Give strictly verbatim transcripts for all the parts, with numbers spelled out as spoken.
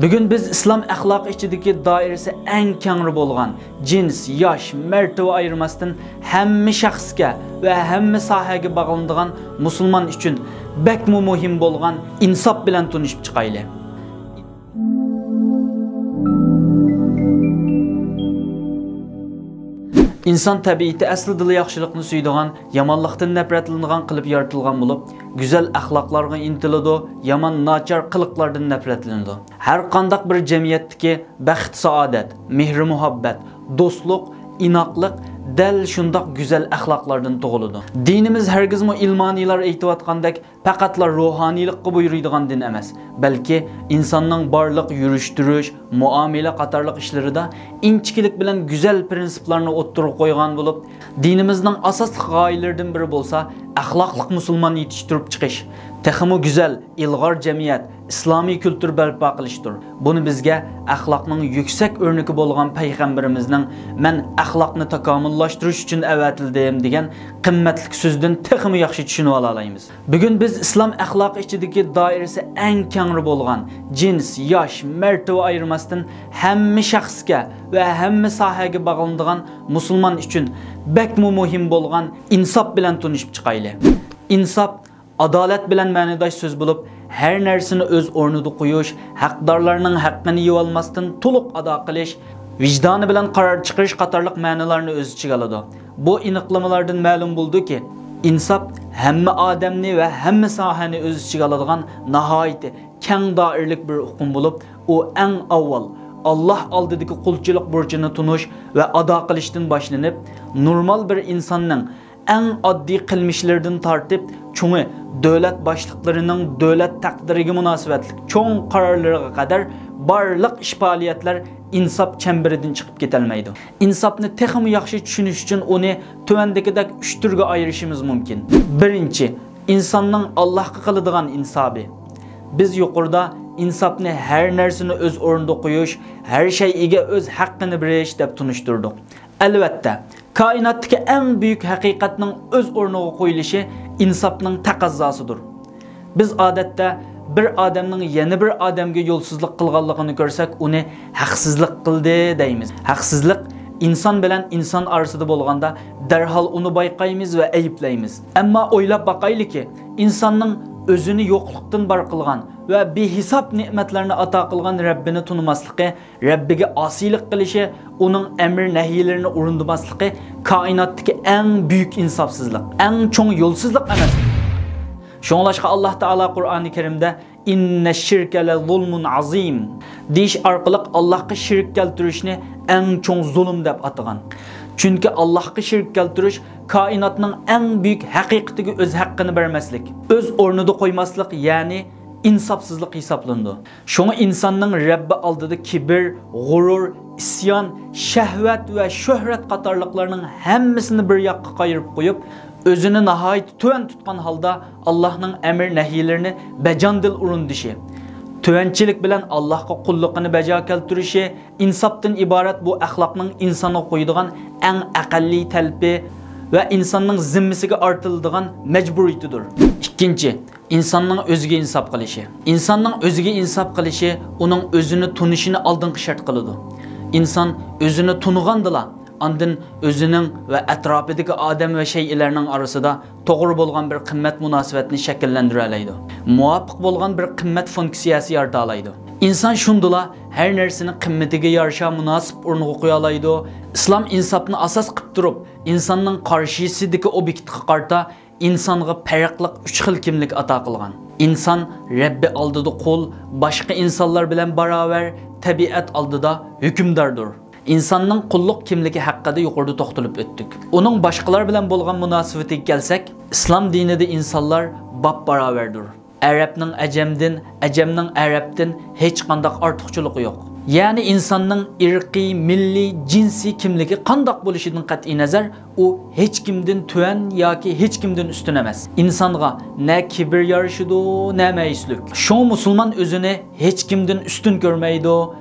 بۈگۈن بىز ئىسلام ئەخلاقى ئىچىدىكى دائىرىسى ئەڭ كەڭرى بولغان، جىنس، ياش، مەرتىۋە ئايرىماستىن ھەممە شەخسكە ۋە ھەممە ساھەگە باغلىنىدىغان مۇسۇلمان ئۈچۈن بەكمۇ مۇھىم بولغان ئىنساپ بىلەن تونۇشۇپ چىقايلى. ئىنسان تەبىئىتى ئەسلىدىلا ياخشىلىقنى سۆيىدىغان، يامانلىقتىن نەپرەتلىنىدىغان قىلىپ يارىتىلغان بولۇپ، گۈزەل ئەخلاقلارغا ئىنتىلىدۇ، يامان، ناچار قىلىقلاردىن نەپرەتلىنىدۇ. ھەر قانداق بىر جەمئىيەتتىكى بەخت-سائادەت، مېھرى-مۇھەببەت، دوستلۇق، ئىناقلىق دەل شۇنداق گۈزەل ئەخلاقلاردىن تۇغۇلىدۇ. دىنىمىز ھەرگىزمۇ ئىلمانىيلار ئېيتىۋاتقاندەك پەقەتلا روھانىيلىققا بۇيرۇيدىغان دىن ئەمەس، بەلكى ئىنساننىڭ بارلىق يۈرۈش-تۇرۇش، مۇئامىلە قاتارلىق ئىشلىرىدا ئىنچىكىلىك بىلەن گۈزەل پىرىنسىپلارنى ئوتتۇرىغا قويغان بولۇپ، دىنىمىزنىڭ ئاساسلىق غايىلىرىدىن بىرى بولسا ئەخلاقلىق مۇسۇلمان يېتىشتۈرۈپ چىقىش، تېخىمۇ گۈزەل، ئىلغار جەمئىيەت، ئىسلامىي كۈلتۈر بەرپا قىلىشتۇر. بۇنى بىزگە ئەخلاقنىڭ يۈكسەك ئۆرنىكى بولغان پەيغەمبىرىمىزنىڭ «مەن ئەخلاقنى تاكامۇللاشتۇرۇش ئۈچۈن ئەۋەتىلدىم» دېگەن قىممەتلىك سۆزىدىن تېخىمۇ ياخشى چۈشىنىۋالالايمىز. بۈگۈن بىز ئىسلام ئەخلاقى ئىچىدىكى دائىرىسى ئەڭ كەڭرى بولغان، جىنس، ياش، مەرتىۋە ئايرىماستىن ھەممە شەخسكە ۋە ھەممە ساھەگە باغلىنىدىغان مۇسۇلمان ئۈچۈن بەكمۇ مۇھىم بولغان ئىنساپ بىلەن تونۇشۇپ چىقايلى. ئىنساپ ئادالەت بىلەن مەنىداش سۆز بولۇپ، ھەر نەرسىنى ئۆز ئورنىدا قويۇش، ھەقدارلارنىڭ ھەققىنى يېيىۋالماستىن تولۇق ئادا قىلىش، ۋىجدانى بىلەن قارار چىقىرىش قاتارلىق مەنىلەرنى ئۆز ئىچىگە ئالىدۇ. بۇ ئېنىقلىمىلاردىن مەلۇم بولىدۇكى، ئىنساپ ھەممە ئادەمنى ۋە ھەممە ساھەنى ئۆز ئىچىگە ئالىدىغان ناھايىتى كەڭ دائىرىلىك بىر ئۇقۇم بولۇپ، ئۇ ئەڭ ئاۋۋال ئاللاھ ئالدىدىكى قۇلچىلىق بۇرچىنى تونۇش ۋە ئادا قىلىشتىن باشلىنىپ، نورمال بىر ئىنساننىڭ ئەڭ ئاددىي قىلمىشلىرىدىن تارتىپ، چوڭى دۆلەت باشلىقلىرىنىڭ دۆلەت تەقدىرىگە مۇناسىۋەتلىك چوڭ قارارلىرىغا قەدەر بارلىق ئىش-پائالىيەتلەر ئىنساپ چەمبىرىدىن چىقىپ كېتەلمەيدۇ. ئىنساپنى تېخىمۇ ياخشى چۈشىنىش ئۈچۈن ئۇنى تۆۋەندىكىدەك ئۈچ تۈرگە ئايرىشىمىز مۇمكىن. بىرىنچى، ئىنساننىڭ ئاللاھقا قىلىدىغان ئىنسابى. بىز يۇقىرىدا ئىنساپنى ھەر نەرسىنى ئۆز ئورنىدا قويۇش، ھەر شەيئىگە ئۆز ھەققىنى بېرىش دەپ تونۇشتۇردۇق. ئەلۋەتتە، كائىناتتىكى ئەڭ بۈيۈك ھەقىقەتنىڭ ئۆز ئورنىغا قويۇلۇشى ئىنساپنىڭ تەقەززاسىدۇر. بىز ئادەتتە بىر ئادەمنىڭ يەنە بىر ئادەمگە يولسىزلىق قىلغانلىقىنى كۆرسەك، ئۇنى ھەقسىزلىق قىلدى دەيمىز. ھەقسىزلىق ئىنسان بىلەن ئىنسان ئارىسىدا بولغاندا دەرھال ئۇنى بايقايمىز ۋە ئەيىبلەيمىز. ئەمما ئويلاپ باقايلىكى، ئىنساننىڭ ئۆزىنى يوقلۇقتىن بار قىلغان ۋە بىھېساب نېمەتلەرنى ئاتا قىلغان رەببىنى تونۇماسلىقى، رەببىگە ئاسىيلىق قىلىشى، ئۇنىڭ ئەمر نەھىيلىرىنى ئورۇندىماسلىقى كائىناتتىكى ئەڭ بۈيۈك ئىنساپسىزلىق، ئەڭ چوڭ يولسىزلىق ئەمەسمۇ؟ شۇڭلاشقا ئاللاھ تائالا قۇرئانى كەرىمدە «إن الشرك لظلم عظيم» دېيىش ئارقىلىق ئاللاھقا شېرىك كەلتۈرۈشنى ئەڭ چوڭ زۇلۇم دەپ ئاتىغان. چۈنكى ئاللاھقا شېرىك كەلتۈرۈش كائىناتنىڭ ئەڭ بۈيۈك ھەقىقىتىگە ئۆز ھەققىنى بەرمەسلىك، ئۆز ئورنىدا قويماسلىق، يەنى ئىنساپسىزلىق ھېسابلىنىدۇ. شۇڭا ئىنساننىڭ رەببى ئالدىدا كىبىر، غۇرۇر، ئىسيان، شەھۋەت ۋە شۆھرەت قاتارلىقلارنىڭ ھەممىسىنى بىر ياققا قايرىپ قويۇپ، ئۆزىنى ناھايىتى تۆۋەن تۇتقان ھالدا ئاللاھنىڭ ئەمر نەھىيلىرىنى بەجانىدىل ئورۇندىشى، تۆۋەنچىلىك بىلەن ئاللاھقا قۇللۇقىنى بەجا كەلتۈرۈشى ئىنساپتىن ئىبارەت بۇ ئەخلاقنىڭ ئىنسانغا قويىدىغان ئەڭ ئەقەللىي تەلىپى ۋە ئىنساننىڭ زىممىسىگە ئارتىلىدىغان مەجبۇرىيىتىدۇر. ئىككىنچى، ئىنساننىڭ ئۆزىگە ئىنساپ قىلىشى. ئىنساننىڭ ئۆزىگە ئىنساپ قىلىشى ئۇنىڭ ئۆزىنى تونۇشىنى ئالدىنقى شەرت قىلىدۇ. ئىنسان ئۆزىنى تونۇغاندىلا، ئاندىن ئۆزىنىڭ ۋە ئەتراپىدىكى ئادەم ۋە شەيئىلەرنىڭ ئارىسىدا توغرا بولغان بىر قىممەت مۇناسىۋەتنى شەكىللەندۈرەلەيدۇ. مۇۋاپىق بولغان بىر قىممەت فۇنكسىيەسى يارىتالايدۇ. ئىنسان شۇندىلا ھەر نەرسىنى قىممىتىگە يارىشا مۇناسىپ ئورنىغا قويالايدۇ. ئىسلام ئىنساپنى ئاساس قىلىپ تۇرۇپ، ئىنساننىڭ قارشىسىدىكى ئوبيېكتقا قارىتا ئىنسانغا پەرقلىق ئۈچ خىل كىملىك ئاتا قىلغان. ئىنسان رەببى ئالدىدا قۇل، باشقا ئىنسانلار بىلەن باراۋەر، تەبىئەت ئالدىدا ھۆكۈمداردۇر. ئىنساننىڭ قۇللۇق كىملىكى ھەققىدە يۇقىرىدا توختىلىپ ئۆتتۇق. ئۇنىڭ باشقىلار بىلەن بولغان مۇناسىۋىتىگە كەلسەك، ئىسلام دىنىدا ئىنسانلار باپباراۋەردۇر. ئەرەبنىڭ ئەجەمدىن، ئەجەمنىڭ ئەرەبتىن ھېچقانداق ئارتۇقچىلىقى يوق. يەنى ئىنساننىڭ ئىرقىي، مىللىي، جىنسىي كىملىكى قانداق بولۇشىدىن قەتئىينەزەر، ئۇ ھېچكىمدىن تۆۋەن ياكى ھېچكىمدىن ئۈستۈن ئەمەس. ئىنسانغا نە كىبىر يارىشىدۇ، نە مەيۈسلۈك. شۇڭا مۇسۇلمان ئۆزىنى ھېچكىمدىن ئۈستۈن كۆرمەيدۇ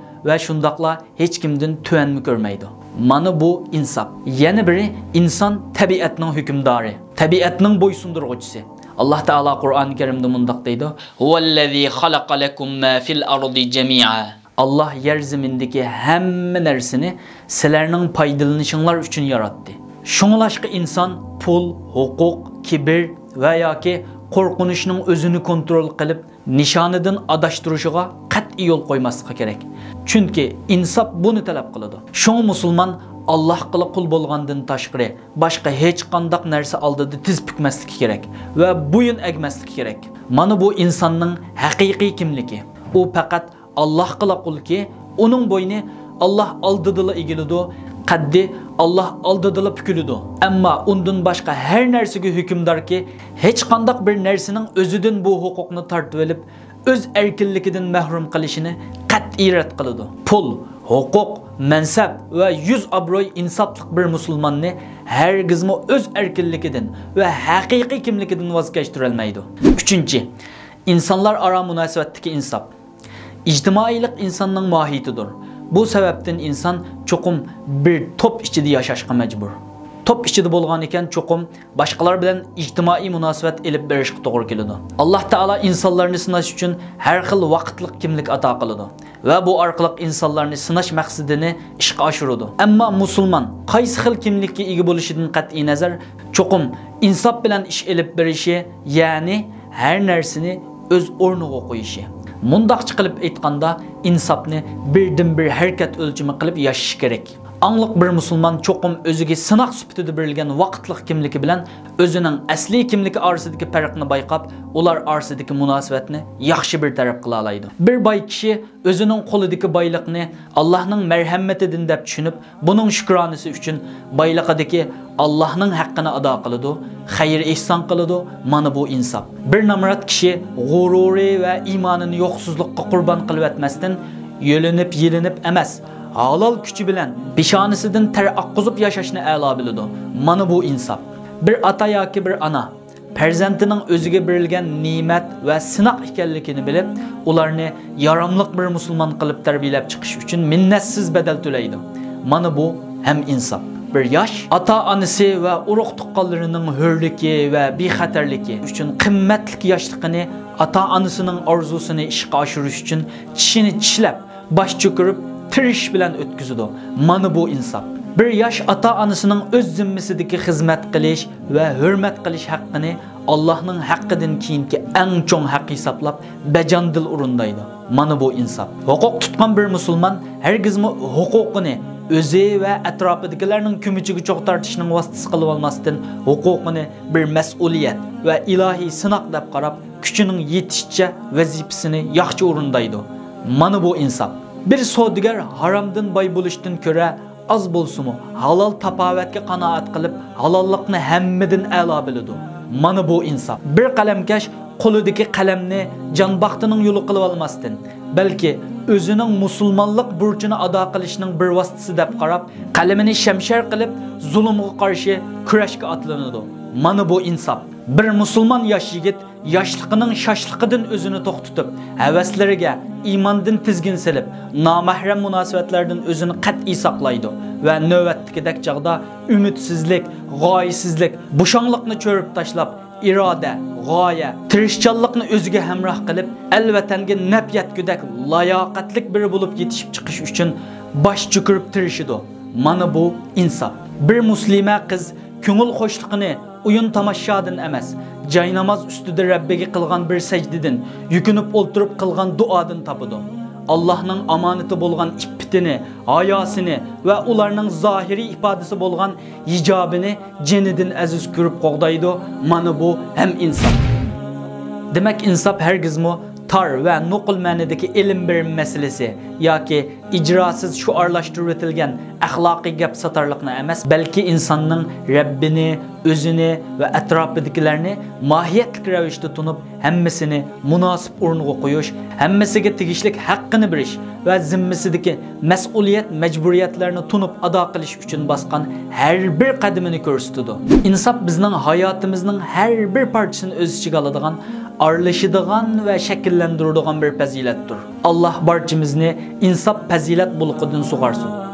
ۋە شۇنداقلا ھېچكىمدىن تۆۋەنمۇ كۆرمەيدۇ. مانا بۇ ئىنساپ. يەنە بىرى، ئىنسان تەبىئەتنىڭ ھۆكۈمدارى، تەبىئەتنىڭ بويسۇندۇرغۇچىسى. ئاللاھ تائالا قۇرئانى كەرىمدە مۇنداق دەيدۇ: «هو الذي خلق لكم ما في الأرض جميعا». ئاللاھ يەر زېمىندىكى ھەممە نەرسىنى سىلەرنىڭ پايدىلىنىشىڭلار ئۈچۈن ياراتتى. شۇڭلاشقا ئىنسان پۇل، ھوقۇق، كىبىر ۋە ياكى قورقۇنچنىڭ ئۆزىنى كونترول قىلىپ، نىشانىدىن ئاداشتۇرۇشىغا قەتئىي يول قويماسلىقى كېرەك. چۈنكى ئىنساپ بۇنى تەلەپ قىلىدۇ. شۇڭا مۇسۇلمان ئاللاھقىلا قۇل بولغاندىن تاشقىرى باشقا ھېچقانداق نەرسە ئالدىدا تىز پۈكمەسلىكى كېرەك ۋە بويۇن ئەگمەسلىكى كېرەك. مانا بۇ ئىنساننىڭ ھەقىقىي كىملىكى. ئۇ پەقەت ئاللاھقىلا قۇلكى، ئۇنىڭ بوينى ئاللاھ ئالدىدىلا ئېگىلىدۇ، قەددى ئاللاھ ئالدىدىلا پۈكۈلىدۇ. ئەمما ئۇندىن باشقا ھەر نەرسىگە ھۆكۈمداركى، ھېچقانداق بىر نەرسىنىڭ ئۆزىدىن بۇ ھوقۇقنى تارتىۋېلىپ، ئۆز ئەركىنلىكىدىن مەھرۇم قىلىشىنى قەتئىي رەت قىلىدۇ. پۇل، ھوقۇق، مەنسەپ ۋە يۈز ئابرۇي ئىنساپلىق بىر مۇسۇلماننى ھەرگىزمۇ ئۆز ئەركىنلىكىدىن ۋە ھەقىقىي كىملىكىدىن ۋاز كەچتۈرەلمەيدۇ. ئۈچىنچى، ئىنسانلار ئارا مۇناسىۋەتتىكى ئىنساپ. ئىجتىمائىيلىق ئىنساننىڭ ماھىيىتىدۇر. بۇ سەۋەبتىن ئىنسان چوقۇم بىر توپ ئىچىدە ياشاشقا مەجبۇر. توپ ئىچىدە بولغانىكەن، چوقۇم باشقىلار بىلەن ئىجتىمائىي مۇناسىۋەت ئېلىپ بېرىشقا توغرا كېلىدۇ. ئاللاھ تائالا ئىنسانلارنى سىناش ئۈچۈن ھەر خىل ۋاقىتلىق كىملىك ئاتا قىلىدۇ ۋە بۇ ئارقىلىق ئىنسانلارنى سىناش مەقسىتىنى ئىشقا ئاشۇرىدۇ. ئەمما مۇسۇلمان قايسى خىل كىملىككە ئىگە بولۇشىدىن قەتئىينەزەر، چوقۇم ئىنساپ بىلەن ئىش ئېلىپ بېرىشى، يەنى ھەر نەرسىنى ئۆز ئورنىغا قويۇشى. مۇنداقچە قىلىپ ئېيتقاندا، ئىنساپنى بىردىنبىر ھەرىكەت ئۆلچىمى قىلىپ ياشىشى كېرەك. ئاڭلىق بىر مۇسۇلمان چوقۇم ئۆزىگە سىناق سۈپىتىدە بېرىلگەن ۋاقىتلىق كىملىكى بىلەن ئۆزىنىڭ ئەسلىي كىملىكى ئارىسىدىكى پەرقنى بايقاپ، ئۇلار ئارىسىدىكى مۇناسىۋەتنى ياخشى بىر تەرەپ قىلالايدۇ. بىر باي كىشى ئۆزىنىڭ قولىدىكى بايلىقنى ئاللاھنىڭ مەرھەمىتىدىن دەپ چۈشىنىپ، بۇنىڭ شۈكرانىسى ئۈچۈن بايلىقىدىكى ئاللاھنىڭ ھەققىنى ئادا قىلىدۇ، خەير-ئېھسان قىلىدۇ، مانا بۇ ئىنساپ. بىر نامرات كىشى غۇرۇرى ۋە ئىمانىنى يوقسۇزلۇققا قۇربان قىلىۋەتمەستىن، يۆلىنىپ-يېلىنىپ ئەمەس، ھالال كۈچى بىلەن پېشانىسىدىن تەر ئاققۇزۇپ ياشاشنى ئەلا بىلىدۇ، مانا بۇ ئىنساپ. بىر ئاتا ياكى بىر ئانا پەرزەنتىنىڭ ئۆزىگە بېرىلگەن نېمەت ۋە سىناق ئىكەنلىكىنى بىلىپ، ئۇلارنى ياراملىق بىر مۇسۇلمان قىلىپ تەربىيەلەپ چىقىش ئۈچۈن مىننەتسىز بەدەل تۆلەيدۇ. مانا بۇ ھەم ئىنساپ. بىر ياش ئاتا-ئانىسى ۋە ئۇرۇق-تۇغقانلىرىنىڭ ھۆرلۈكى ۋە بىخەتەرلىكى ئۈچۈن قىممەتلىك ياشلىقىنى ئاتا-ئانىسىنىڭ ئارزۇسىنى ئىشقا ئاشۇرۇش ئۈچۈن چىشىنى چىشلەپ، باش چۆكۈرۈپ، تىرىشىش بىلەن ئۆتكۈزىدۇ. مانا بۇ ئىنساپ. بىر ياش ئاتا-ئانىسىنىڭ ئۆز زىممىسىدىكى خىزمەت قىلىش ۋە ھۆرمەت قىلىش ھەققىنى ئاللاھنىڭ ھەققىدىن كېيىنكى ئەڭ چوڭ ھەق ھېسابلاپ، بەجانىدىل ئورۇندايدۇ. مانا بۇ ئىنساپ. ھوقۇق تۇتقان بىر مۇسۇلمان ھەرگىزمۇ ھوقۇقىنى ئۆزى ۋە ئەتراپىدىكىلەرنىڭ كۆمىچىگە چوغ تارتىشنىڭ ۋاسىتىسى قىلىۋالماستىن، ھوقۇقىنى بىر مەسئۇلىيەت ۋە ئىلاھىي سىناق دەپ قاراپ، كۈچىنىڭ يېتىشىچە ۋەزىپىسىنى ياخشى ئورۇندايدۇ. مانا بۇ ئىنساپ. بىر سودىگەر ھارامدىن باي بولۇشتىن كۆرە ئاز بولسىمۇ، ھالال تاپاۋەتكە قانائەت قىلىپ، ھالاللىقنى ھەممىدىن ئەلا بىلىدۇ. مانا بۇ ئىنساپ. بىر قەلەمكەش قولىدىكى قەلەمنى جان باختىنىڭ يولى قىلىۋالماستىن، بەلكى ئۆزىنىڭ مۇسۇلمانلىق بۇرچىنى ئادا قىلىشنىڭ بىر ۋاسىتىسى دەپ قاراپ، قەلىمىنى شەمشەر قىلىپ، زۇلۇمغا قارشى كۈرەشكە ئاتلىنىدۇ. مانا بۇ ئىنساپ. بىر مۇسۇلمان ياش يىگىت ياشلىقىنىڭ شاشلىقىدىن ئۆزىنى توختىتىپ، ھەۋەسلىرىگە ئىماندىن تىزگىن سېلىپ، نامەھرەم مۇناسىۋەتلەردىن ئۆزىنى قەتئىي ساقلايدۇ ۋە نۆۋەتتىكىدەك چاغدا ئۈمىدسىزلىك، غايىسىزلىك، بوشاڭلىقنى چۆرۈپ تاشلاپ، ئىرادە، غايە، تىرىشچانلىقنى ئۆزىگە ھەمراھ قىلىپ، ئەل-ۋەتەنگە نەپ يەتكۈدەك لاياقەتلىك بىرى بولۇپ يېتىشىپ چىقىش ئۈچۈن باش چۆكۈرۈپ تىرىشىدۇ. مانا بۇ ئىنساپ. بىر مۇسلىمە قىز كۆڭۈل خۇشلۇقىنى ئويۇن-تاماشادىن ئەمەس، جايناماز ئۈستىدە رەببىگە قىلغان بىر سەجدىدىن، يۈكۈنۈپ ئولتۇرۇپ قىلغان دۇئادىن تاپىدۇ. ئاللاھنىڭ ئامانىتى بولغان ئىپپىتىنى، ھاياسىنى ۋە ئۇلارنىڭ زاھىرىي ئىپادىسى بولغان ھىجابىنى جېنىدىن ئەزىز كۆرۈپ قوغدايدۇ. مانا بۇ ھەم ئىنساپ. دېمەك، ئىنساپ ھەرگىزمۇ تار ۋە نوقۇل مەنىدىكى ئېلىم-بېرىم مەسىلىسى ياكى ئىجراسىز شوئارلاشتۇرۇۋېتىلگەن ئەخلاقىي گەپ ساتارلىقنى ئەمەس، بەلكى ئىنساننىڭ رەببىنى، ئۆزىنى ۋە ئەتراپىدىكىلەرنى ماھىيەتلىك رەۋىشتە تونۇپ، ھەممىسىنى مۇناسىپ ئورنىغا قويۇش، ھەممىسىگە تېگىشلىك ھەققىنى بېرىش ۋە زىممىسىدىكى مەسئۇلىيەت، مەجبۇرىيەتلەرنى تونۇپ ئادا قىلىش ئۈچۈن باسقان ھەر بىر قەدىمىنى كۆرسىتىدۇ. ئىنساپ بىزنىڭ ھاياتىمىزنىڭ ھەر بىر پارچىسىنى ئۆز ئىچىگە ئالىدىغان، ئارىلىشىدىغان ۋە شەكىللەندۈرىدىغان بىر پەزىلەتتۇر. ئاللاھ بارچىمىزنى ئىنساپ پەزىلەت بۇلىقىدىن سۇغارسۇن.